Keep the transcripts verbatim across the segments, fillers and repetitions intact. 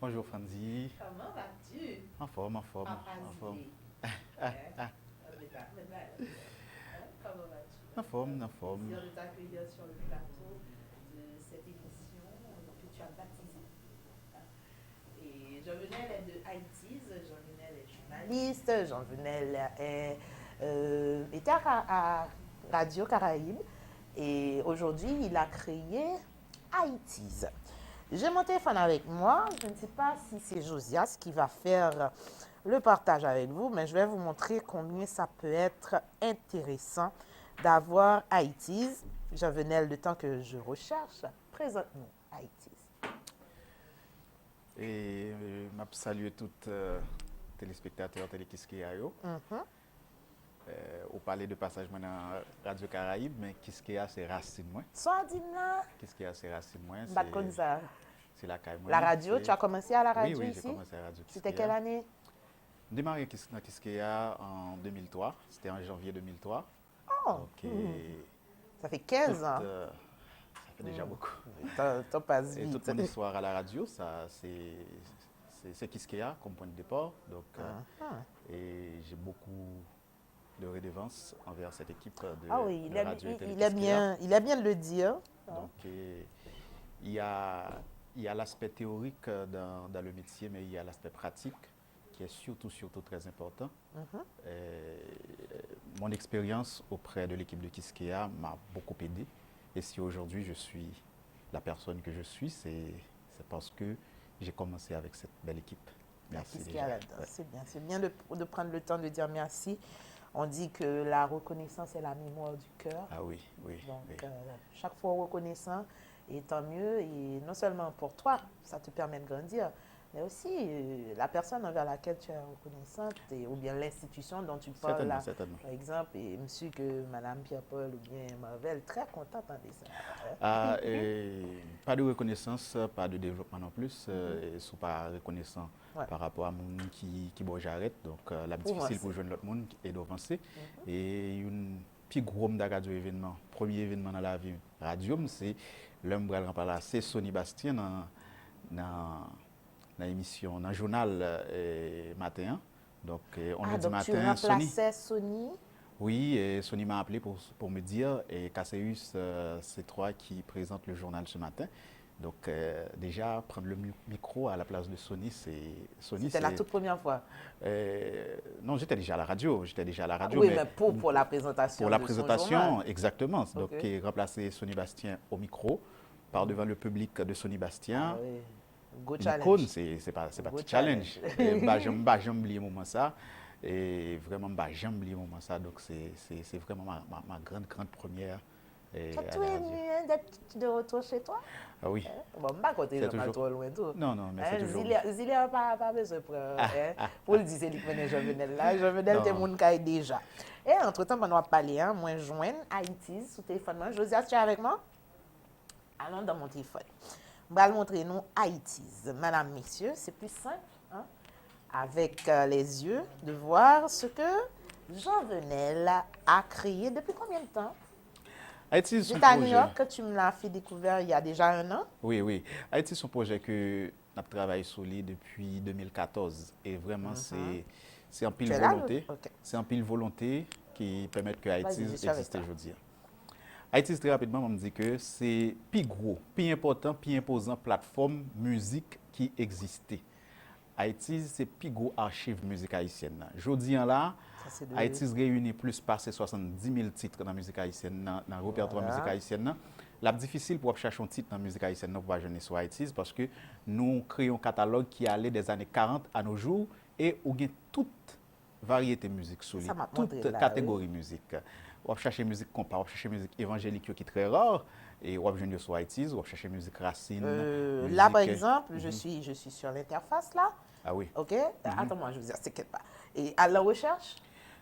Bonjour Frandy. Comment vas-tu? En forme, en forme, Papa en forme. Zidé. Hein? On est là, on est là. Hein? Comment vas-tu? En forme, en forme. Plaisir de t'accueillir sur le plateau de cette émission que tu as baptisée. Hein? Et Jean-Venel est de Haïti, Jean-Venel est journaliste, Jean-Venel est, euh, était à, à Radio Caraïbe et aujourd'hui il a créé Haïti's. J'ai mon téléphone avec moi. Je ne sais pas si c'est Josias qui va faire le partage avec vous, mais je vais vous montrer combien ça peut être intéressant d'avoir Haïti's. Jean-Venel, le temps que je recherche, présente-nous Haïti's. E euh, m ap salye tout euh, telespektatè Tele Kiskeya yo. Mhm. Euh, ou pale de pasaj mwen nan Radio Caraïbe, men Kiskeya se rasin mwen. Sa w di m la? Kiskeya se rasin mwen. M pa t konn sa. Se lakay mwen. La radio, tu as commencé à la radio Oui, oui, ici? J'ai commencé à Radio Kiskeya. C'était quelle année? M demare kis- nan Kiskeya an de mil twa. C'était en janvier de mille trois. Oh, Donc, euh, ça fait quinze ans. Euh, ça fait déjà beaucoup. Tan tan pas Et toute vit. Mon histoire à la radio, ça, c'est c'est- c'est Kiskeya comme point de départ. Donc, euh, Ah, et j'ai beaucoup de redevances envers cette équipe de, Ah oui, il de est, radio et il, Télé il est Kiskeya. Bien, il est bien de le dire. Donc, euh, il y a, il y a l'aspect théorique euh, dans, dans le métier, mais il y a l'aspect pratique qui est surtout, surtout très important. Mhm. Euh, mon expérience auprès de l'équipe de Kiskeya m'a beaucoup aidé. Et si aujourd'hui je suis la personne que je suis, c'est c'est parce que j'ai commencé avec cette belle équipe. Merci Qu'est-ce qu'il y déjà. a là-dedans? C'est bien. C'est bien de, de prendre le temps de dire merci. On dit que la reconnaissance est la mémoire du cœur. Ah oui, oui. Donc, oui. Euh, chaque fois reconnaissant, et tant mieux. Et non seulement pour toi, ça te permet de grandir, mais aussi euh, la personne envers laquelle tu es reconnaissante, et, ou bien l'institution dont tu parles là. Certainement. Par exemple, et je suis que Madame Pierre-Paul ou bien Marvel, très contente de ça. Ah, euh, pas de reconnaissance, pas de développement non plus. Euh, si ou pa rekonesan pa rapò a moun ki, ki ba w jarèt, donk euh, l ap difisil pou jwenn lòt moun ki ede w vanse. E youn pi gwo m ta ka di w evènman, premye evènman nan lavi radyo m, se lè m pral ranplase Sony Bastien nan, nan, nan emisyon, nan jounal euh, maten an. Donk, euh, on Ah, nous dit donc tu matin, Sony. Remplaçais Sony? Oui, euh, Sony m'a appelé pour, pour me dire, euh, Casséus, euh, c'est toi qui présente le journal ce matin. Donc, euh, déjà, prendre le mi- micro à la place de Sony, c'est. Sony, C'était la c'est- toute première fois. Euh, non, j'étais déjà à la radio. J'étais déjà à la radio. Oui, mais pour, pour la présentation. Pour la De son présentation, journal. Exactement. Donc, Ok. euh, remplacer Sony Bastien au micro, par devant le public de Sony Bastien. Ah oui. Gros Une challenge. Icône, c'est c'est pas, c'est pas Gros petit challenge. Challenge. Et m pa janm, m pa janm bliye moman sa. Et vraiment, m pa janm bliye moman sa. Donc, c'est c'est- c'est vraiment ma, ma, ma grande, grande première. Et T'as tout aimé hein, d'être de retour chez toi? Ah oui. Bon, m pa konte C'est jan mal toujours- Tro lwen tou. Non, non, mais c'est toujours. Zilè pa, pa bezwen pran. Hein, pou l di se li k mennen Jean-Venel la. Jean-Venel te moun kay deja. E antretan, pandan w ap pale, hein, mwen jwenn Haïti's sou telefòn mwen. Josias, tu es avec moi? Allons dans mon téléphone. M pral montre nou Haïti's. Madame, messieurs, c'est plus simple, hein, avec euh, les yeux, de voir ce que Jean-Venel a créé. Depuis combien de temps? Haïti's, c'est J'étais à un New York, que tu me l'as fait découvrir il y a déjà un an. Oui, oui. Haïti's, c'est un projet que n ap travay sou li depi de mil katòz. E vrèman, se se anpil Tu es là, volonte. ok. Se anpil volonte ki pèmèt ke Haïti's je suis avec egziste toi. Jodi a. Haïti's, trè rapidman, mwen m di ke se pi gwo, pi enpòtan, pi enpozan platfòm mizik ki egziste. Haïti's, se pi gwo achiv mizik ayisyèn nan. Jodi an la, Ça, c'est de- Haïti's reyini plis pase swasanndimil tit nan mizik ayisyèn nan, nan repètwa Voilà. Mizik ayisyèn nan. L ap difisil pou w ap chache yon tit nan mizik ayisyèn nan pou w pa jwenn li sou Haïti's, paske nou kreye yon katalòg ki ale des années quarante à nos jours, e ou gen tout varyete mizik sou li, Sa m ap tout montre la, kategori mizik. W ap chache mizik konpa, w ap chache mizik evanjelik yo ki trè ra, e w ap jwenn yo sou Haïti's, w ap chache mizik rasin. Euh, Mizik, là, par euh, exemple, je mhm. suis, je suis sur l'interface là. Ah oui. Ok? Attends-moi, je vous dis, t'inquiète pas. Et à la recherche,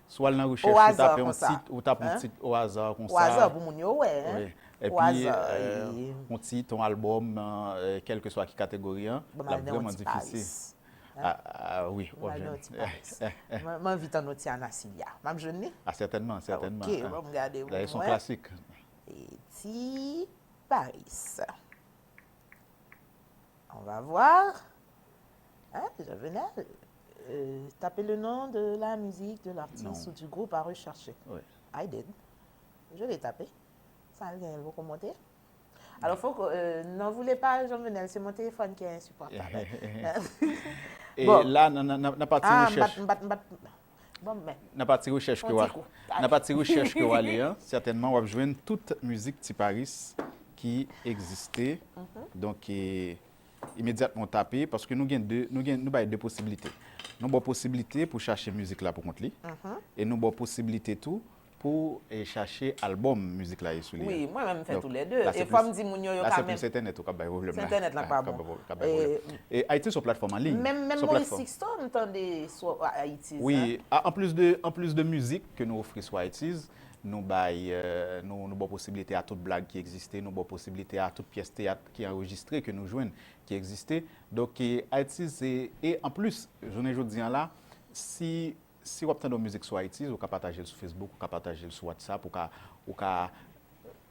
Si w al nan au rechèch, ou hasard tape yon konsa. Tit, ou tape yon Hein? Tit au hasard konsa. Au hasard, pou moun yo wè, hein? Oui. Au Epi, hasard, euh, e- yon tit, yon albòm, euh, kèlkeswa ki kategori an, Bon, l ap m al vrèman di difisil. Paris. Ah, ah, oui, w Mwen ap al jwenn. Ti Paris. Mwen mwen anvi tann yon ti Anasilya. M ap jwenn li? Ah, certainement, certainement. Ok, Ah. Bon, m gade pou D'ailleurs, son mwen. Classique. E Ti Paris. On va voir. Hein, Jean-Venel, euh, tapez le nom de la musique, de l'artiste ou du groupe à rechercher. Oui. I did. Je l'ai tapé. Sa l genyen l poko monte. Alors, faut que, euh, n'en voulez pas, Jean-Venel, c'est mon téléphone qui est insupportable. E la, nan pati rechèch, Bon, men. Nan pati rechèch ke w a, nan pati rechèch ke w ale an, sètènman w ap jwenn tout mizik Ti Paris ki egziste. Donk, e, imedyatman w tape, paske nou gen de, nou gen, nou bay de posiblite. Nou ba w posiblite pou chache mizik la pou kont li, e nou ba w posibilite tou pou, e, chache albòm mizik la ye sou li an. Wi, mwen menm m fè tou lè de. E fò m di moun yo, yo ka menm. Se entènèt ou k ap bay pwoblèm la. Se entènèt la k pa bon. E Haiti se yon platfòm an liy. Menm, menm Moris Sixto, m tande sou Haiti. Wi, an plis de, an plis de mizik ke nou ofri sou Haiti, nou bay, euh, nou, nou ba w posibilite a tout blag ki egziste, nou ba w posibilite a tout pyès teyat ki anrejistre ke nou jwenn ki egziste. Donk, e, Haiti se, e an plis, jounen jodi an la, si, si w ap tande yon mizik sou Haiti, ou ka pataje l sou Facebook, ou ka pataje l sou WhatsApp, ou ka, ou ka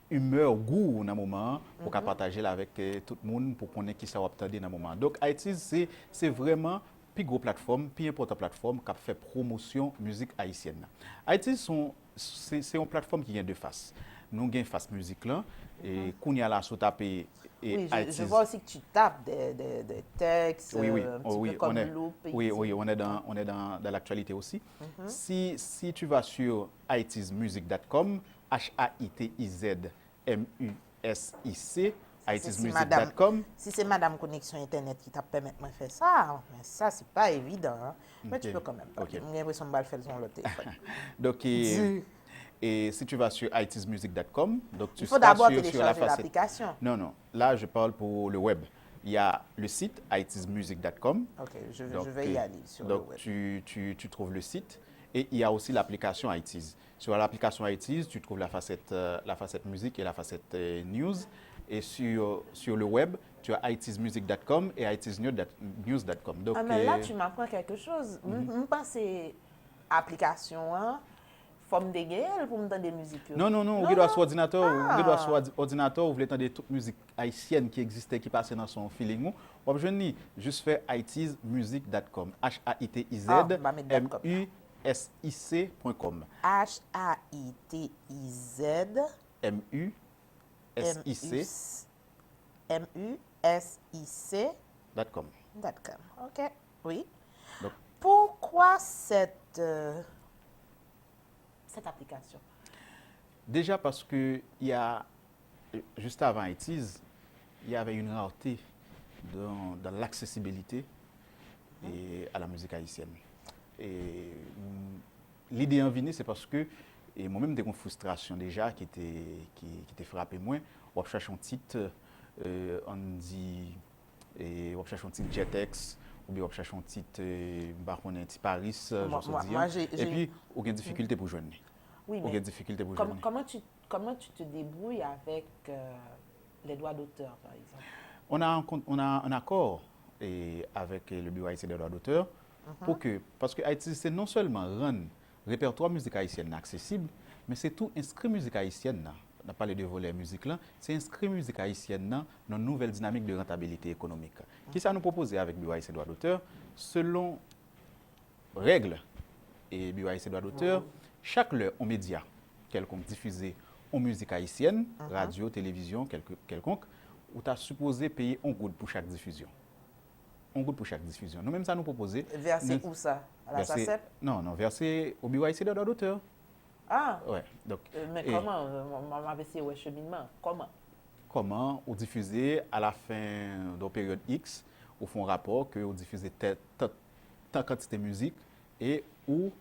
imè w, gou w nan moman an, ou ka pataje l avèk, eh, tout moun pou konnen kisa w ap tande nan moman an. Donk, Haiti se, se vrèman pi gwo platfòm, pi enpòtan platfòm k ap fè pwomosyon mizik ayisyèn nan. Haiti se yon, se, se yon platfòm ki gen de fas. Nou gen fas mizik lan, e kounye a la, si w tape, e, Oui, je, je Haiti vois aussi que tu tapes des, des, des textes, Oui, oui, euh, un petit oh, oui, peu comme on est, Loop et oui, tout. Oui, on est dans, on est dans, dans l'actualité aussi. Si, si tu vas sur haiti's music dot com, H A I T I Z M U S I C, Si haiti's se music madam, dot com. Si se madam koneksyon entènèt ki t ap pèmèt mwen fè sa, men sa se pa evidan, hein. Men tu Ok, peux quand même. ok. Mwen gen enpresyon m pral fè l sou yon lòt telefòn. Donc, et, Di. Et si tu vas sur haiti's music dot com, donc tu Il faut seras d'abord sur, sur la télécharger facette. L'application. Non, non. Là, je parle pour le web. Il y a le site haiti's music dot com. Ok, je, Donc, je vais y euh, aller sur le donc web. Tu, tu, tu trouves le site et il y a aussi l'application iTunes. Sur l'application iTunes, tu trouves la facette, euh, la facette musique et la facette, euh, news. Et sur, sur le web, tu as haiti's music dot com et haiti's news dot com. Donc, Ah, mais là, euh, tu m'apprends quelque chose. M m panse aplikasyon an, fò m te genyen l pou m tande mizik yo. Non, non, non, ou Non, gen dwa non. sou òdinatè w, ou gen dwa sou Ah. òdi- òdinatè w, ou vle tande tout mizik ayisyèn ki egziste, ki pase nan son feeling ou, w ap jwenn li. Just fè haiti's music dot com, H A I T I Z Ah, m pa met dot com. M U S I C point com. H A I T I Z M U S I C M U S I C dot com. dot com. Ok, oui. Donc- Pourquoi cette, euh, cette application? Déjà parce que il y a, juste avant iTunes, il y avait une rareté dans, dans l'accessibilité et à la musique haïtienne. Et, mm, lide an vini, se paske, e mwen menm, m te gen yon fristrasyon deja ki te, ki, ki te frape mwen. W ap chache yon tit, euh, ann di, e w ap chache yon tit Jetex, oubyen w ap chache yon tit, euh, m pa konnen, Ti Paris, euh, Moi- Jean moi- Sodian, moi, j'ai- j'ai- epi ou gen difikilte pou jwenn li. Oui, Ou mais gen difikilte pou com- jwenn li. Comment tu, comment tu te débrouilles avec euh, les droits d'auteur, par exemple? On a un, con- on a un accord, eh, avec, eh, le Bureau haïtien des droits d'auteur pour que, parce que Haïti, c'est non seulement rendre répertoire musique haïtienne accessible, men se tou enskri mizik ayisyèn nan. N ap pale de volè mizik lan, se enskri mizik ayisyèn nan nan nouvèl dinamik de rentabilité économique. Kisa nou pwopoze avèk Bureau haïtien des droits d'auteur? Selon règle e Bureau haïtien des droits d'auteur, chak lè yon medya kèlkonk difize yon mizik ayisyèn, radyo, televizyon, kèlke- kèlkonk, ou ta sipoze peye yon goud pou chak difizyon. Yon goud pou chak difizyon. Nou menm sa nou pwopoze. Verse Nou- où ça? À la verse- SACEP? Non, non, verse au Bureau haïtien des droits d'auteur. Ah, Ouais, donc, euh, mais et- comment? Euh, moi, moi, je vais essayer, ouais, cheminement. Comment? Kòman ou difize a la fen de yon peryòd X, ou fè yon rapò ke ou difize tè- tan tan kantite mizik e ou,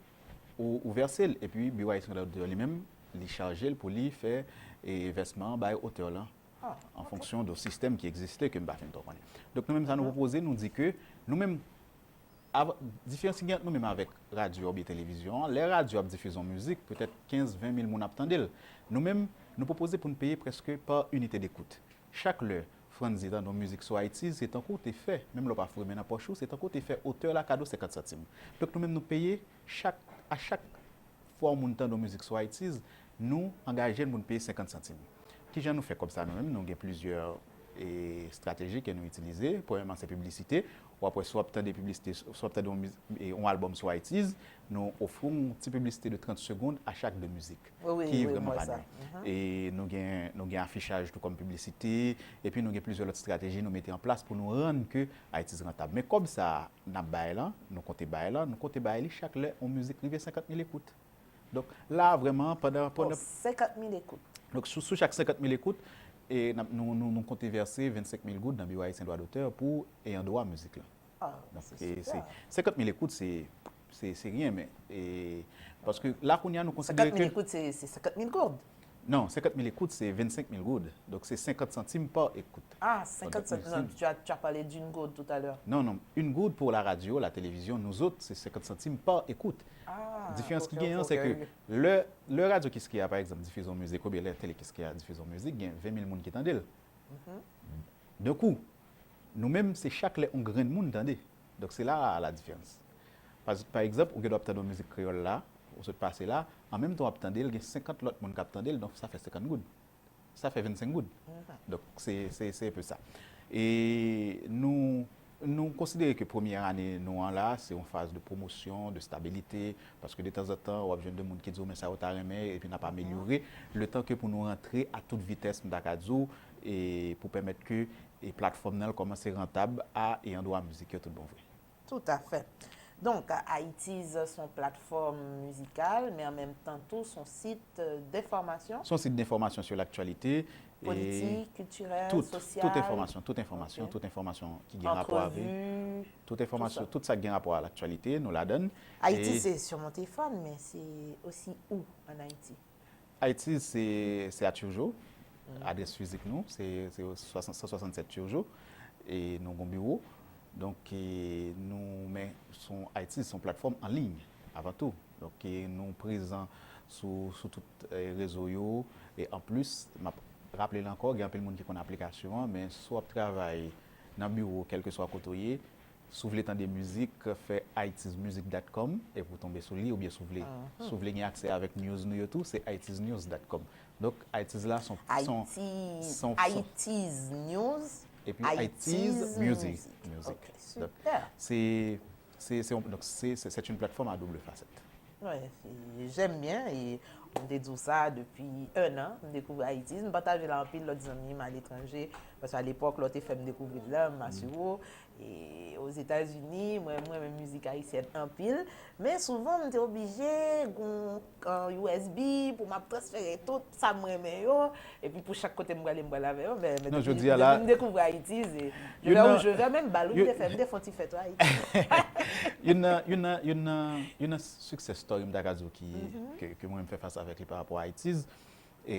ou, ou vèse l. Epi Bureau haïtien des droits d'auteur li menm, li chaje l pou li fè e vèsman an bay otè lan Ah, an fonksyon de sistèm ki egziste ke m pa fin twò konnen. Donk nou menm sa nou pwopoze, nou di ke nou menm, av- diferans ki gen ant nou menm avèk radyo oubyen televizyon an, lè radyo ap difize yon mizik, petèt kenz, ven mil moun ap tande l. Nou menm, nou pwopoze pou n peye prèske pa inite dekout. Chak lè Frantzy tande yon mizik sou iTunes, se tankou w te fè, menm lè w pa foure men nan pòch ou, se tankou w te fè otè la kado senkant santim. Donk nou menm nou peye chak, a chak fwa yon moun tande yon mizik sou iTunes, nou angaje n pou n peye senkant santim. Kijan nou fè kòb sa nou menm? Nou gen plizyè, e, estrateji ke nou itilize. Premyèman, se piblisite. W ap wè, si w ap tande piblisite, si w ap tande yon, miz- e, yon albòm sou iTunes, nou ofri yon ti piblisite de trant segonn a chak de mizik, Wi, wi, ki wi, vrèman m wè pa sa. lwen. E nou gen, nou gen afichaj tou kòm piblisite, epi nou gen plizyè lòt estrateji nou mete an plas pou nou rann ke iTunes rantab. Men kòb sa a n ap bay lan, nou konte bay lan, nou konte bay li chak lè yon mizik rive senkant mil ekout. Donk la vrèman, pandan, Bon, pandan senkant mil ekout. Donk, sou, sou chak senkant mil ekout, e n ap, nou, nou, nou konte vèse vennsenk mil goud nan Biwo Ayisyen Dwa Dotè pou eyan dwa mizik la. Ah, Donk, se e, se super. Senkant mil ekout, se, se, se ryen, men, e, paske la, kounye a, nou konsidere Senkant mil ke ekout, se se senkant mil goud. Non, senkant mil ekout, se vennsenk mil goud. Donk, se senkant santim pa ekout. Ah, senkant Donk, santim. Non, tu as, tu as parlé d'une gourde tout à l'heure. Non, non, une gourde pour la radio, la télévision, nous autres, c'est cinquante centimes par écoute. Ah, Diferans ok, ki genyen, ok, se ke ok. lè, lè radyo Kiskeya, pa egzanp, difize yon mizik, oubyen lè tele Kiskeya difize yon mizik, gen ven mil moun ki tande l. De kou, nou menm, se chak lè yon grenn moun tande. Donk, se la a la diferans. Pa, pa egzanp, ou gen dwa ap tande yon mizik kreyòl la, ou sot pase la, an menm tan w ap tande l, gen senkant lòt moun k ap tande l, donk sa fè senkant goud. Sa fè vennsenk goud. Donk, se, se, se enpe sa. E nou, nou konsidere ke premyè ane nou an la, se yon faz de pwomosyon, de stabilite, paske detanzantan, w ap jwenn de moun ki di w, men sa yo ta renmen, epi n ap amelyore, letan ke pou nou rantre a tout vitès, m ta ka di w, e pou pèmèt ke e platfòm nan kòmanse rantab a eyan dwa mizik yo tout bon vre. Tout à fait. Donc, iTunes, c'est une plateforme musicale, mais en même temps, tout, c'est un site, euh, d'information. C'est un site d'information sur l'actualité. Politique, culturelle, tout, sociale. Tout information, tout information, Ok. Tout information qui gen rapò avec. Entrevue. Tout information, Tout tout sa ki gen rapò a laktyalite, nou ladann. Haïti, E- c'est sur mon téléphone, mais c'est aussi où en Haïti? Haïti, se, se a Turgeau. Adrès fizik nou, se, se san swasannsèt Turgeau. E nou gon biwo. Donk, e, nou, men, se yon, Haïti, se yon platfòm an liy, avan tou. Donk, e, nou prezan sou, sou tout, e, rezo yo. E anplis, m ap raple l ankò, gen anpil moun ki konn aplikasyon an, men si w ap travay nan biwo, kèlkeswa kote w ye, si w vle tande mizik, fè iTunes music dot com, epi w tonbe sou li, oubyen si w vle, si w vle gen aksè avèk news nou yo tou, se iTunes news dot com. Donk, iTunes la, son, son, Haïti, son, son, Haïti's News. epi Haïti's iTunes Music. Music. Music. Ok, Donk, super. se, se, se, yon- donk, se, se, c'est une plateforme à double facette. Ouais, j'aime bien. E m te di w sa depi un an, m dekouvri Haïti. M pataje l a anpil lòt zanmi m aletranje. Paske alepòk, lè w te fè m dekouvri l la, m asire w. E Ozetazini, mwen, mwen renmen mizik ayisyèn anpil. Men souvan, m te oblije gon, euh, U S B pou m ap transfere tout sa m renmen yo. Epi pou chak kote m prale, m prale avè yo. Men, men Non, depi, jodi a la, depi m dekouvri Haïti, se, je you vais où know, je vais, menm bal ou you- te fè, m te fè yon ti fèt Haïti. Youn nan, youn nan, youn nan, youn nan success story m ta ka di w ki, ke, ke mwen m fè fas avèk li pa rapò a iTunes. E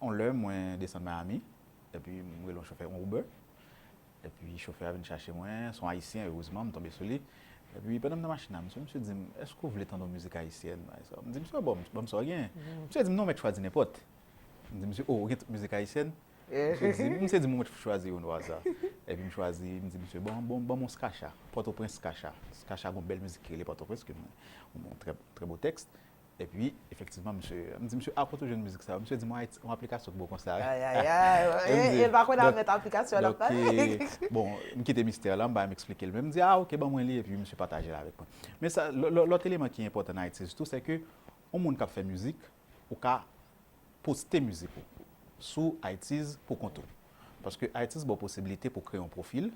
yon lè, mwen desann Miami, epi m rele yon chofè, yon Uber. Epi chofè a vin chache mwen, se yon Ayisyen, erezman, m tonbe sou li. Epi pandan m nan machin nan, misye, misye di m, "Èske w vle tande yon mizik ayisyèn?" M di, "Misye, bon, bon, sa w gen?" Misye di m, "Non, w mèt chwazi nenpòt." M di, "Misye, oh, ou gen tout mizik ayisyèn?" Misye di, misye di m, "Mwen chwazi youn o aza." Epi m chwazi, m di, "Misye, bon, bon, bon, bon, Skacha, Pòtoprens Skacha." Skacha gon bèl mizik ki rele Pòtoprens, ke mwen, yon trè, trè bo tèks. Epi, efektivman, misye, m di, "Misye, a kote w jwenn mizik sa yo?" Misye di m, "Yon aplikasyon ki bo konsa." Ay, ay, ay. E, e pa konn a met aplikasyon la. Donk, e, bon, m kite mistè la, m ba m eksplike l. Men m di, "Ah, ok, ban mwen li," epi misye pataje l avèk mwen. Men sa, lò- lò- lòt eleman ki enpòtan nan iTunes tou, se ke yon moun k ap fè mizik, ou ka poste mizik ou sou iTunes pou kont ou. Paske iTunes ba w posibilite pou kreye yon pwofil.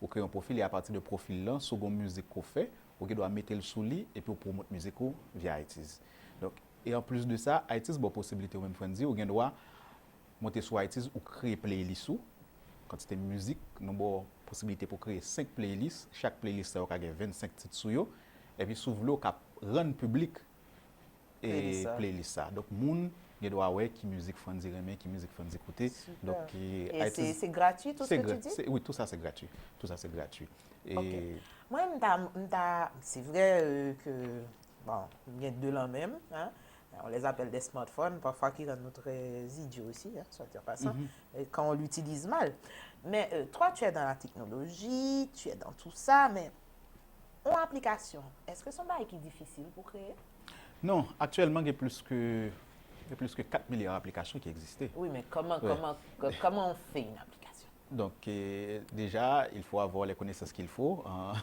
Ou kreye yon pwofil e apati de pwofil lan, si w gen yon mizik ke w fè, ou gen dwa mete l sou li epi w pwomot mizik ou via iTunes. Donk, e anplis de sa, iTunes ba w posibilite ou menm Frandy, ou gen dwa monte sou iTunes, ou kreye playlist ou, kantite mizik, nou ba w posibilite pou kreye senk playlist, chak playlist sa yo ka gen vennsenk tit sou yo, epi si w vle, ou ka rann piblik e playlist sa. Donk, moun gen dwa wè ki mizik Frandy renmen, ki mizik Frandy koute. Donk, e se, se gratuit, tout ce que tu dis? Oui, tout sa se gratuit. Tout sa se gratuit. E Mwen, m ta, m ta, se vre, euh, ke, bon, m gen de lan menm, hein. On les appelle des smartphones, parfois qui rendent nous très idiots aussi, hein, soit dit en passant, et quand on l'utilise mal. Mais, euh, toi, tu es dans la technologie, tu es dans tout ça, mais yon aplikasyon, èske se yon bagay ki difisil pou kreye? Non, aktyèlman, gen plis ke, gen plis ke kat milya aplikasyon ki egziste. Wi, men kòman, kòman, kòman on fè yon aplikasyon? Donc, euh, déjà, il faut avoir les connaissances qu'il faut en,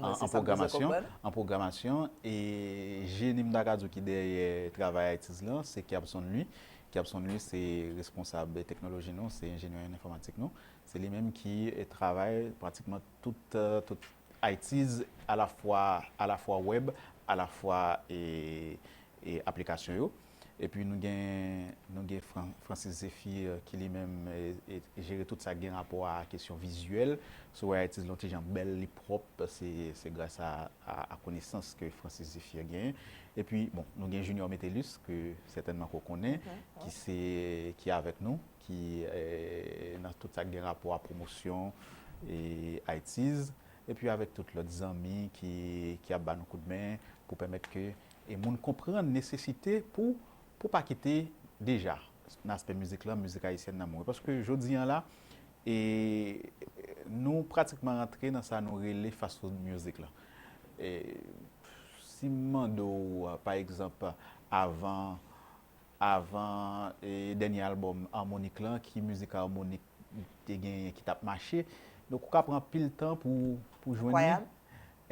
en, en programmation, en programmation. Et jeni m ta ka di w ki dèyè travay IT's lan, se Kyabson Louis. Kyabson Louis, se responsab teknoloji nou, se enjenyè an enfòmatik nou. Se li menm ki eh, travay pratikman tout, euh, tout IT's à la fois, à la fois web, à la fois eh, eh, aplikasyon yo. Epi nou gen, nou gen Fran- Francis Zephyr ki li menm eh, eh, jere tout sa ki gen rapò a kesyon vizyèl. Si w wè IT's lan ti jan bèl, li pwòp, se se gras a, a, a konesans ke Francis Zephyr genyen. Epi, bon, nou gen Junior Metellus, ke sètènman ke w konnen, ki se, ki avèk nou, ki eh, nan tout sa ki gen rapò a pwomosyon e IT's. Epi avèk tout lòt zanmi ki, ki ap ba nou koudmen pou pèmèt ke e moun konprann nesesite pou, pou pa kite deja nan aspè mizik lan, mizik ayisyèn nan mouri. Paske jodi an la, e nou pratikman rantre nan sa nou rele fast food music lan. E si m mande w, pa egzanp, avan, avan e dènye albòm Harmonik lan, ki mizik Harmonik te genyen ki t ap mache. Donk, ou ka pran anpil tan pou, pou jwenn li. Enkwayab.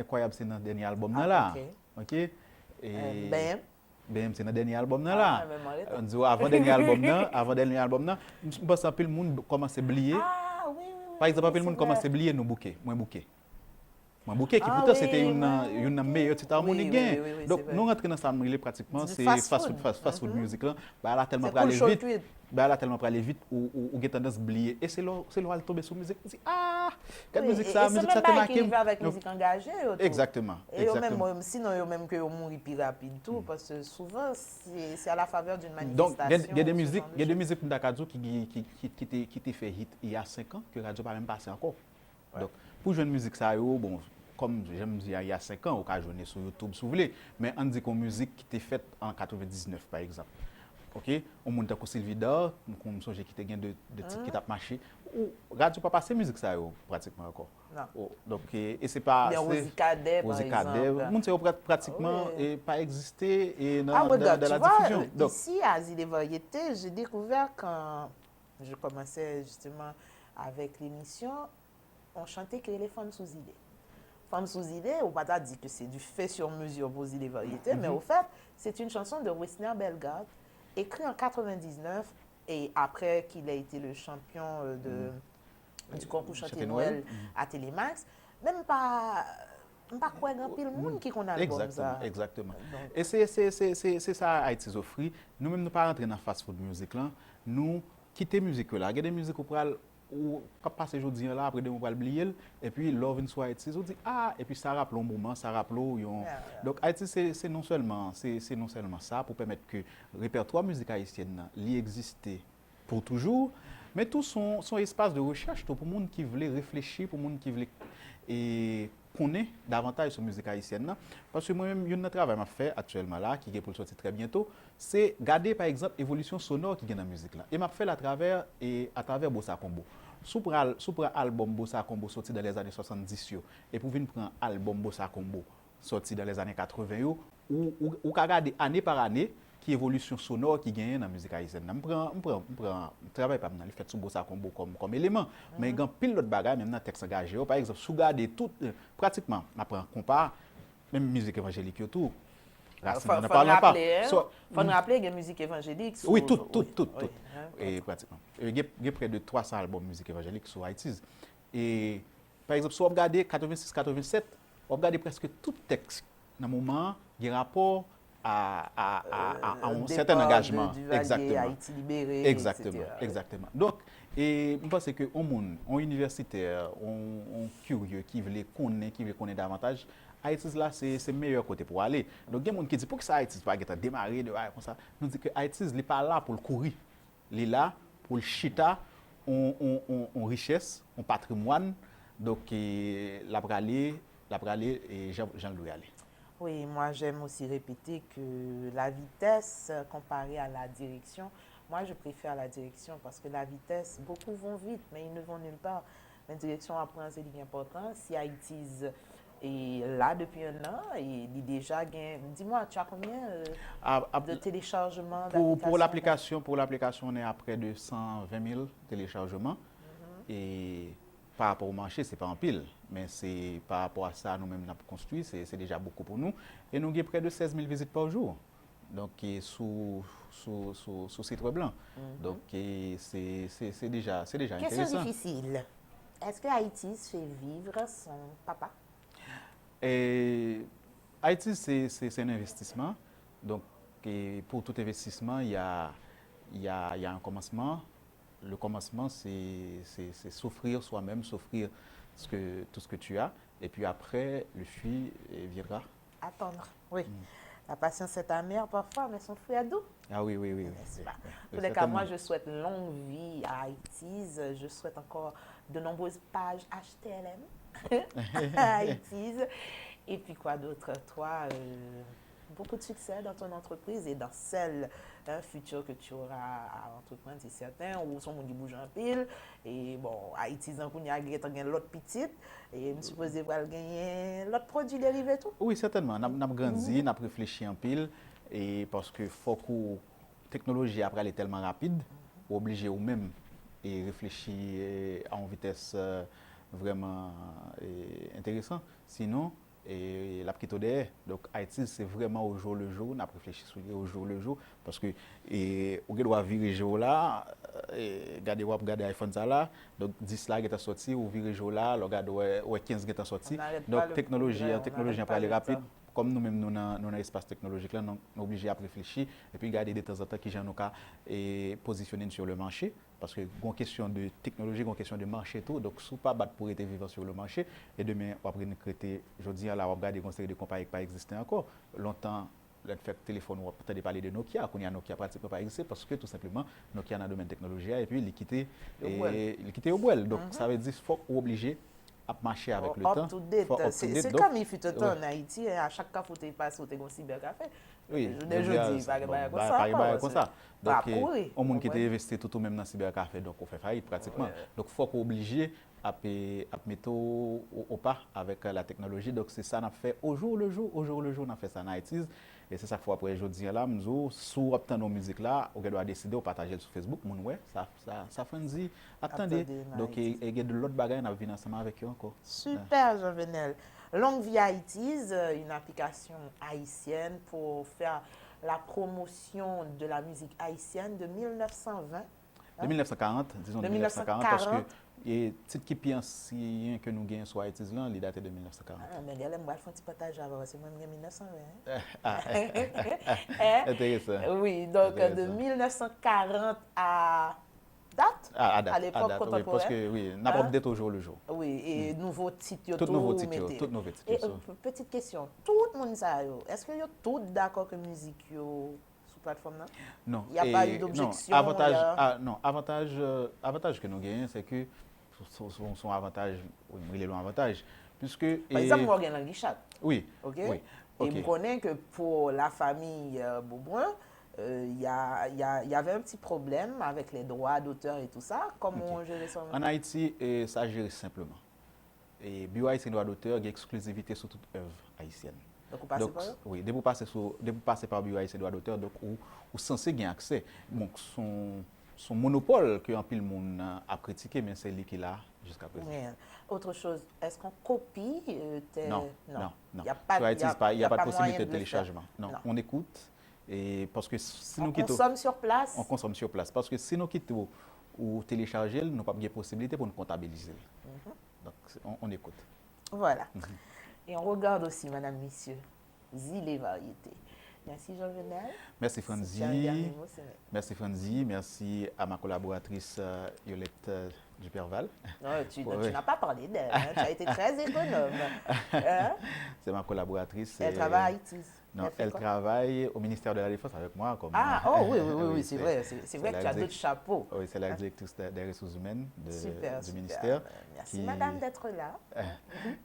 Enkwayab se nan dènye albòm nan la. Ah, ok. Ok? E Eh, Benyen. Benyen se nan dènye albòm nan la. Ah, men mwen rete. M di w, avan dènye albòm nan, avan dènye albòm nan, m m panse anpil moun kòmanse bliye. Ah, wi, wi, wi. Pa egzanp, anpil moun kòmanse bliye Nou Bouke, Mwen Bouke. Mwen Bouke, ki poutan se te youn nan, youn nan meyè tit Harmonik genyen. Donk, nou rantre nan sa m rele pratikman se fast food, fast, fast food music lan. Bagay la tèlman prale vit. Bagay la tèlman prale vit, ou, ou, ou gen tandans bliye. E se lè, se lè w al tonbe sou mizik, ou di, ah, gad mizik sa, mizik sa te make m. E se menm bagay ki rive avèk mizik angaje yo tou. Egzakteman. E yo menm, sinon yo menm ke yo mouri pi rapid tou, paske souvan, se, se à la faveur d'une manifestation, ce genre de choses. Donk, gen, gen de mizik, gen de mizik m ta ka di w ki, ki, ki, ki, ki te, ki te fè hit il y a cinq ans, ke radyo pa menm pase ankò. Donk, pou jwenn mizik sa yo, bon, kòm jan m di a, il y a cinq ans, ou ka jwenn li sou YouTube si w vle, men ann di ke yon mizik ki te fèt an katrevendiznèf, pa egzanp. Ok? Yon moun tankou Sylvie Dar, m, m sonje ki te gen de, de tit ki t ap mache. Ou, radyo pa pase mizik sa yo pratikman ankò. Non. Ou, donk, e, e se pa, oubyen se Rosie Cadet, pa egzanp. Rosie Cadet, moun sa yo pra-, pratikman, e, pa egziste, e, nan, dans, dans la diffusion. Ah, regarde, tu vois, euh, ici, à Zile Variété, j'ai découvert quand je commençais justement avec l'émission, on chantait ki rele Fanm sou Zile. Fanm sou Zile, ou pa ta di ke se du fait sur mesure pou Zile Variété, mais au fait, c'est une chanson de Wesner Bellegarde, écrite en quatre-vingt-dix-neuf, et après qu'il a été le champion, euh, de, du concours Chanté Noël à Télémax. Men m pa, m pa kwè gen anpil moun ki konn albòm sa. Egzakteman, egzakteman. Donk, e se, se, se, se, se sa IT's ofri. Nou menm, nou pa rantre nan fast food music lan. Nou kite mizik yo la. Gen de mizik ou pral, ou k ap pase jodi an la, apre demen ou pral bliye l, epi lè w vin sou IT's, ou di, ah, epi sa raple w yon moman, sa raple w yon. Donk, IT's se, se non sèlman, se, se non sèlman sa, pou pèmèt ke repètwa mizik ayisyèn nan, li egziste pou toujou, men tou se yon, se yon espas de rechèch tou pou moun ki vle reflechi, pou moun ki vle, e, konnen davantaj sou mizik ayisyèn nan. Paske mwen menm, youn nan travay m ap fè aktyèlman la, ki gen pou l sòti trè byento, se gade, pa egzanp, evolisyon sonò ki gen nan mizik lan. E m ap fè l atravè, e, atravè Bossa Combo. Si w pran, si w pran albòm Bossa Combo sòti dans les années soixante-dix yo, epi w vin pran albòm Bossa Combo sòti dans les années quatre-vingts yo, ou, ou, ou ka gade ane pa ane ki evolisyon sonò ki genyen nan mizik ayisyèn nan. M pran, m pran, m pran travay pa m nan, li fèt sou Bossa Combo kòm, kòm eleman. Men gen anpil lòt bagay, menm nan tèks angaje yo. Pa egzanp, si w gade tout, eh, pratikman, n ap pran konpa, menm mizik evanjelik yo tou. Rasin nan, nan pa lontan. Fò n raple, gen mizik evanjelik sou. Wi, tout, tout, tout, tout. E pratikman. E gen, gen prè de twa san albòm mizik evanjelik sou IT's. E, pa egzanp, si w ap gade katrevensis, katrevennsèt, w ap gade prèske tout tèks nan moman an gen rapò a, a, a, a, a yon sèten angajman. Egzakteman. Egzakteman, egzakteman. Donk, e, m panse ke yon moun, yon inivèsitè, yon, yon kirye ki vle konnen, ki vle konnen davantaj, IT's la, se, se meyè kote pou w ale. Donk, gen moun ki di, poukisa IT's pa gentan demare de bagay konsa? Nou di ke IT's, li pa la pou l kouri. Li la pou l chita yon, yon, yon, yon richès, yon patrimwàn. Donk, e, l ap rale, l ap rale, e, jan, jan l dwe ale. Oui, moi j'aime aussi répéter que la vitesse comparée à la direction, moi je préfère la direction parce que la vitesse, beaucoup vont vite, mais ils ne vont nulle part. Men direksyon w ap pran, se li ki enpòtan. Si IT's est là depuis un an, e li deja gen, dis-moi, tu as combien, euh, de téléchargements, d'applications? Pour, pour l'application, pour l'application, on est à près de cent vingt mille téléchargements. E pa rapò o mache, se pa anpil, men se pa rapò a sa nou menm n ap konstwi, se, se deja bokou pou nou. E nou gen prè de sèz mil vizit pa jou. Donk, e sou, sou, sou, sou sit wèb lan. Donk, e se, se, se deja, se deja enteresan. Question difficile. Est-ce que Haïti's fait vivre sans papa? E Haïti's, se, se, se un investissement. Donk, e pour tout investissement, il y a, il y a, il y a un commencement. Le commencement, c'est, c'est, c'est s'offrir soi-même, s'offrir ce que, tout ce que tu as. Et puis après, le fruit, eh, viendra. Attendre, oui. La patience est amère parfois, mais son fruit est doux. Ah oui, oui, oui, oui, N'est-ce oui, pas? oui, En tous les cas, moi, certainement. Je souhaite longue vie à Haïti's. Je souhaite encore de nombreuses pages H T L M à Haïti's. Et puis quoi d'autre? Toi, euh, beaucoup de succès dans ton entreprise et dans celle, hein, future que tu auras à entreprendre, c'est certain. Ou se yon moun ki bouje anpil. E bon, Haïti's an kounye a gentan gen lòt pitit. E m sipoze pral genyen lòt pwodui derive tou. Wi, sètènman. N ap, n ap grandi, n ap reflechi anpil. E paske fòk ou, teknoloji a prale tèlman rapid, ou oblije ou menm e reflechi e, a yon vitès e, vrèman e, enteresan. Sinon, e, l ap kite w dèyè. Donk, Haïti's, se vrèman au jour le jour, n ap reflechi sou li au jour le jour. Paske e, ou gen dwa vire je w la, e, gade w ap gade iPhone sa la, donk dis la gentan sòti, ou vire je w la, lè w gade w wè, w wè kenz gentan sòti. Donk, teknoloji an, teknoloji an prale rapid. Kòm nou menm nou nan, nou nan espas teknolojik la, nou, nou oblije ap reflechi, epi gade detanzantan kijan nou ka e, pozisyone n sur le marché. Paske gon kesyon de teknoloji, gon kesyon de mache tou. Donk, si w pa bat pou rete vivan sur le marché, e demen w ap ren-, rete, jodi a la, w ap gade gon seri de konpayi ki pa egziste ankò. Lontan, lè n fè telefòn, w ap tande pale de Nokia. Kounye a, Nokia pratikman pa egziste paske tou senpleman, Nokia nan domèn teknoloji a, epi li kite, e, li kite yo bwèl. Donk, sa vle di, fòk ou oblije ap mache avèk le tan. Up to date. Se, se kòm il fut un temps en Haïti, a chak kafou w te pase, w te gon siberkafe. Jounen jodi, pa gen bagay konsa ankò. Donk, e, yon moun ki te envesti tout ou menm nan siberkafe, donk ou fè fayit pratikman. Donk, fòk ou oblije ap, e, ap mete w o, o pa avèk la teknoloji. Donk, se sa n ap fè au jour le jour, au jour le jour, n ap fè sa nan Haïti's. E se sa k fè w ap wè jodi a la, m di w, si w ap tande yon mizik la, ou gen dwa deside w pataje l sou Facebook, moun wè, sa, sa, sa Frantzy ap tande. Donk, e, e gen de lòt bagay, n ap vin ansanm avèk yo ankò. Super, Jean Venel. Longue vie à Haïti's, euh, une application haïtienne pour faire la promotion de la musique haïtienne de mil nèf san ven. De mil nèf san karant, dizon de mil nèf san karant, paske e tit ki pi ansyen ke nou genyen sou Haïti's lan, li date de mil nèf san karant. Ah, men genlè m pral fè yon ti pataje avè w, se mwen m gen mil nèf san ven. Enteresan. Wi, donk de mil nèf san karant a dat, a, a dat, a lepòk kontanporèn. Paske, wi, n ap update au jour le jour. Wi, e nouvo tit yo tou, tout nouvo tit yo, mete. Tout nouvo tit yo. E, euh, petite question, tout moun sa yo, èske yo tout dakò ke mizik yo sou platfòm nan? Non. Y a pa eu d'objection, y a... Avantaj, ah, non, avantaj, euh, avantaj ke nou genyen, se ke se, se, se yon avantaj, wi, m rele l yon avantaj, puiske... Pa egzanp, mwen gen Languichat. Wi, wi. E m konnen ke pour la famille, euh, Beaubrun, euh, y a, y a, y avait un petit problème avec les droits d'auteur et tout ça. Comment on gérait ça? An Ayiti, e, sa jere senpleman. E Bureau Haïtien Droit d'Auteur gen eksklizivite sou tout èv ayisyèn. Donk, ou pase pa yo? Wi, depi w pase sou, depi w pase pa Bureau Haïtien Droit d'Auteur, donk ou, ou sanse gen aksè. Bon, se yon, se yon monopòl ke anpil moun ap kritike, men se li ki la jiska prezan. Autre chose, est-ce qu'on copie, euh, tes... Non, non, non. Sur Haïti's, il y a pas de possibilité de téléchargement. Non, on écoute. E paske si nou kite w... On consomme sur place. On consomme sur place. Paske si nou kite w ou telechaje l, nou p ap gen posibilite pou n kontabilize l. Donk, on, on écoute. Voilà. Et on regarde aussi, madame, monsieur, Zile Variété. Merci, Jean Venel. Merci, Frantzy. Si tu as un dernier mot, c'est... Merci, Frantzy. Merci à ma collaboratrice, euh, Yolette, euh, Duperval. Non, tu, tu n'as pas parlé d'elle, hein. Tu as été très économe. Hein? C'est ma collaboratrice. Elle travaille à Haïti's. Non, elle travaille au ministère de la Défense avec moi. Comme, ah, oh oui, oui, oui, oui, c'est vrai. C'est vrai que tu as d'autres chapeaux. Oui, c'est la directrice des ressources humaines de, du ministère. Merci, madame, d'être là.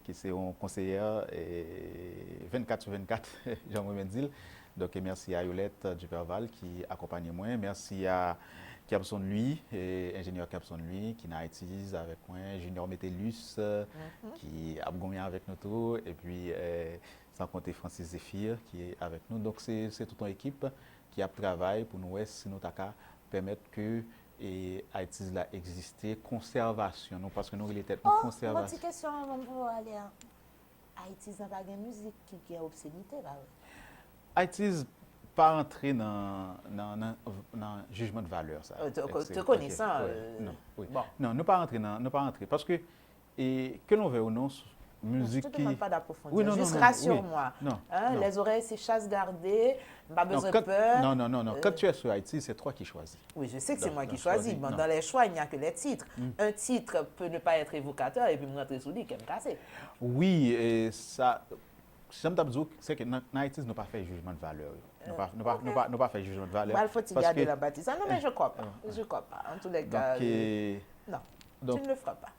Ki se yon konseyè, e, vennkat sou vennkat, jan mwen menm di l. Donk, e mèsi a Yolette Duperval ki akonpanye mwen. Mèsi a Kerbson Louis, e, enjenyè Kerbson Louis, ki nan Haïti's avèk mwen. Junior Metellus, e, ki ap goumen avèk nou tou. Epi, e, san konte Francis Zéphir ki avèk nou. Donk, se, se tout yon ekip ki ap travay pou nou wè si nou ta ka pèmèt ke, e, ITs la egziste, konsèvasyon nou, paske nou rele tèt nou konsèvasyon. Oh, yon ti kesyon anvan pou ale a. ITs la pa gen mizik ki gen obscenite, pa vre? ITs pa rantre nan, nan, nan, nan jijman de valè sa. Te konesan. Non, wi. Non, nou pa rantre nan, nou pa rantre. Paske, e, ke l'on veuille ou non, mizik ki... Je te demande pas d'approfondir. Juste rassure-moi. Les oreilles c'est chasse gardée, m pa bezwen pè. Non, non, non, non. Quand tu es sur IT, c'est toi qui choisis. Oui, je sais que c'est moi qui choisis. Bon, dans les choix, il n'y a que les titres. Un titre peut ne pas être évocateur, epi m rantre sou li, kè m kase. Wi, e sa, sa m t ap di w, se ke nan, nan ITs, nou pa fè jijman de valè yo. Nou pa, nou pa, nou pa, nou pa fè jijman de valè. Mal foti gade la bati sa. Non, mais je crois pas. Je crois pas. En tous les cas, euh, non. Tu ne le feras pas.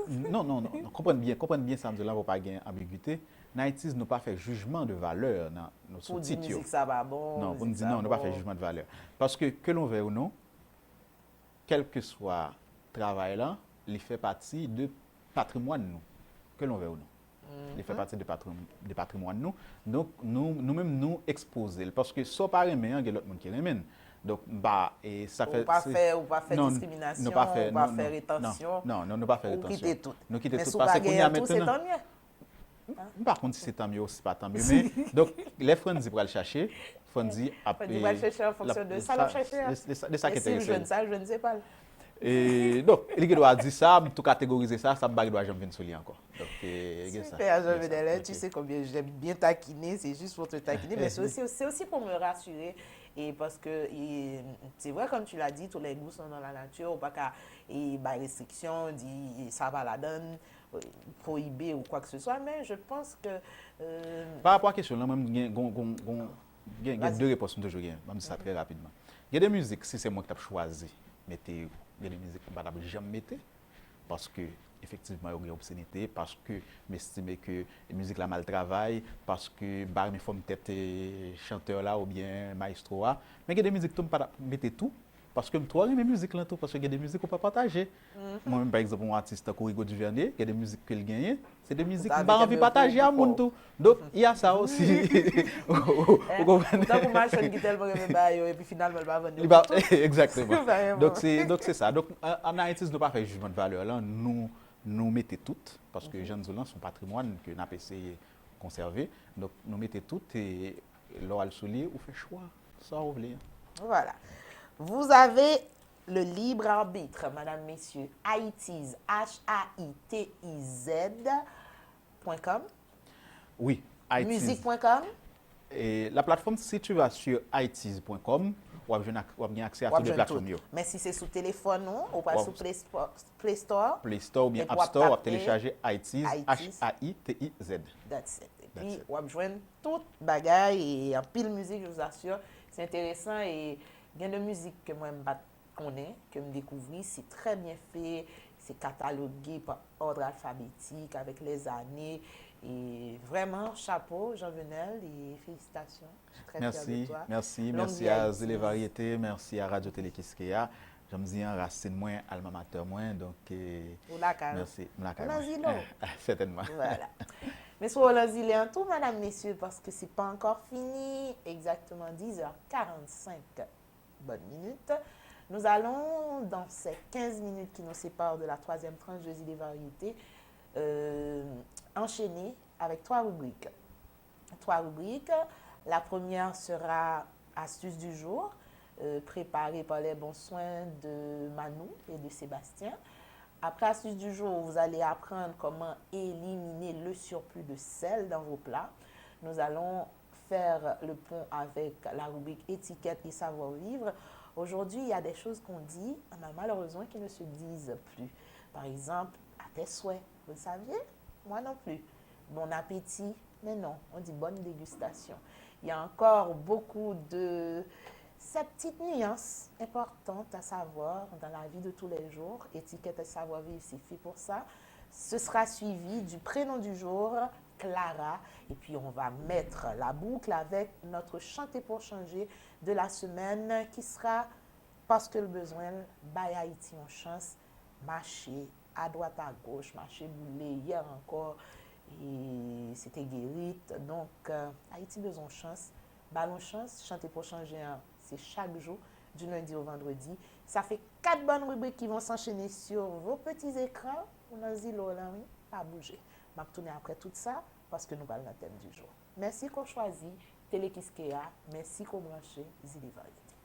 Non, non, non. Konprann byen, konprann byen sa m di w la pou pa gen anbigite. Nan ITs, nou pa fè jijman de valè nan, nan sou tit yo. Pou di mizik sa pa bon. Non, pou n di non, nou pa fè jijman de valè. Paske, ke l'on veuille ou non, kèlkeswa travay la, li fè pati de patrimwàn nou, ke l'on veuille ou non. Li fè pati de patri, de patrimwàn nou. Donk, nou, nou menm, nou ekspoze l. Paske sa w pa renmen an, gen lòt moun ki renmen l. Donk, m pa, e sa fè... Ou pa fè, ou pa fè diskriminasyon, ou pa fè retansyon. Non, non, nou pa fè retansyon. Ou kite tout. Nou kite tout. Paske kounye a mentnan, m pa konn si se tanmye ou si pa tanmye, men, donk, lè Frandy pral chache, Frandy ap... Frandy pral chache an fonksyon de sa l ap chache a. De sa ki enterese l. E si l jwenn sa, l jwenn se pa l. E, donk, li gen dwa di sa, m tou kategorize sa, sa m pa gen dwa janm vin sou li ankò. Donk, e, gen sa. Super, Jean Venel, tu sais combien j'aime bien taquiner, c'est juste pour te taquiner, mais c'est aussi, c'est aussi pour me rassurer. Et parce que, et, c'est vrai, comme tu l'as dit, tous les goûts sont dans la nature, ou pa ka, e, bay restriksyon, di, e, sa pa ladann, prohibe ou quoi que ce soit, mais je pense que, euh... Pa rapò a kesyon lan, mwen, m gen, gon, gon, gon, gen, gen de repons m toujou gen. Ban m di sa trè rapidman. Gen de mizik, si se mwen ki t ap chwazi mete yo, gen de mizik m pa t ap janm mete, paske, efektivman, yo gen obscenite, paske m estime ke mizik la mal travay, paske m pa renmen fòm tèt, e, chantè la oubyen mayestwo a. Men gen de mizik tou m pa t ap mete tou, paske m twò renmen mizik lan tou, paske gen de mizik ou pa pataje. Mwen menm, pa egzanp, yon atis tankou Rigaud Duvernay, gen de mizik ke l genyen, se de mizik m pa anvi pataje a moun tou. Donk, y a sa osi. Ou konprann? Tankou machann ki tèlman renmen bagay yo, epi finalman, l pa vann yo pou tout. Egzakteman. Donk, se, donk, se sa. Donk, an, an ITs, nou pa fè jijman de valè lan, nou, nou mete tout, paske jan n di w lan, se yon patrimwàn ke n ap eseye konsève. Donk, nou mete tout, e lè w al sou li, ou fè chwa sa w vle an. Voilà. Vous avez le libre arbitre, madame, messieurs. ITIZ, H A I T I Z point com. Wi, ITIZ. Musique point com. E la plateforme, si tu vas sur itiz point com, w ap jwenn ak, w ap gen aksè a tout de platfòm yo. Men si se sou telefòn ou, ou pral sou Play Store, Play Store, Play Store oubyen App Store, w ap telechaje ITIZ, H A I T I Z. That's it. Epi w ap jwenn tout bagay e anpil mizik, je vous assure, se enteresan e gen de mizik ke mwen m pa t konnen, ke m dekouvri, c'est très bien fait, c'est catalogué par ordre alphabétique avec les années, et vraiment, chapeau, Jean Venel, et félicitations. Je suis très fière de toi. Merci, merci, merci à Zile Variété, merci à Radio Télé Kiskeya. Jan m di an, rasin mwen, alma mater mwen, donk, e, mèsi, m lakay mwen. Ou nan zile w. Sètènman. Voilà. Men si w nan zile an tou, madam, mesye, paske se pa ankò fini, egzakteman dizè karannsenk. Bonne minute. Nous allons, dans ces quinze minutes qui nous séparent de la troisième tranche de Zile Variété, euh, enchaîner avec trois rubriques. Trois rubriques. La première sera Astuce du jour, euh, préparée par les bons soins de Manou et de Sébastien. Après Astuce du jour, vous allez apprendre comment éliminer le surplus de sel dans vos plats. Nous allons faire le pont avec la rubrique étiquette et savoir-vivre. Aujourd'hui, il y a des choses qu'on dit, malheureusement, qui ne se disent plus. Par exemple, à tes souhaits. Vous le saviez ? Moi non plus. Bon appétit. Mais non, on dit bonne dégustation. Il y a encore beaucoup de ces petites nuances importantes à savoir dans la vie de tous les jours. Étiquette et savoir-vivre, c'est fait pour ça. Ce sera suivi du prénom du jour, Clara. Et puis on va mettre la boucle avec notre chanter pour changer de la semaine qui sera Paske l bezwen l, bay Ayiti yon chans, mache adwat agoch, mache boule yè ankò, e se te Guérit. Donk, Ayiti bezwen yon chans, ba l yon chans, chante pou chanje an, se chak jou, du lundi au vendredi. Sa fè Quatre bonnes rubriques qui vont s'enchaîner sur vos petits écrans ou nan zilo w lan, wi, pa bouje. M ap tounen apre tout sa, paske nou pral nan tèm di jou. Mèsi ke w chwazi Tele Kiskeya, mèsi ke w branche Zili Varyete.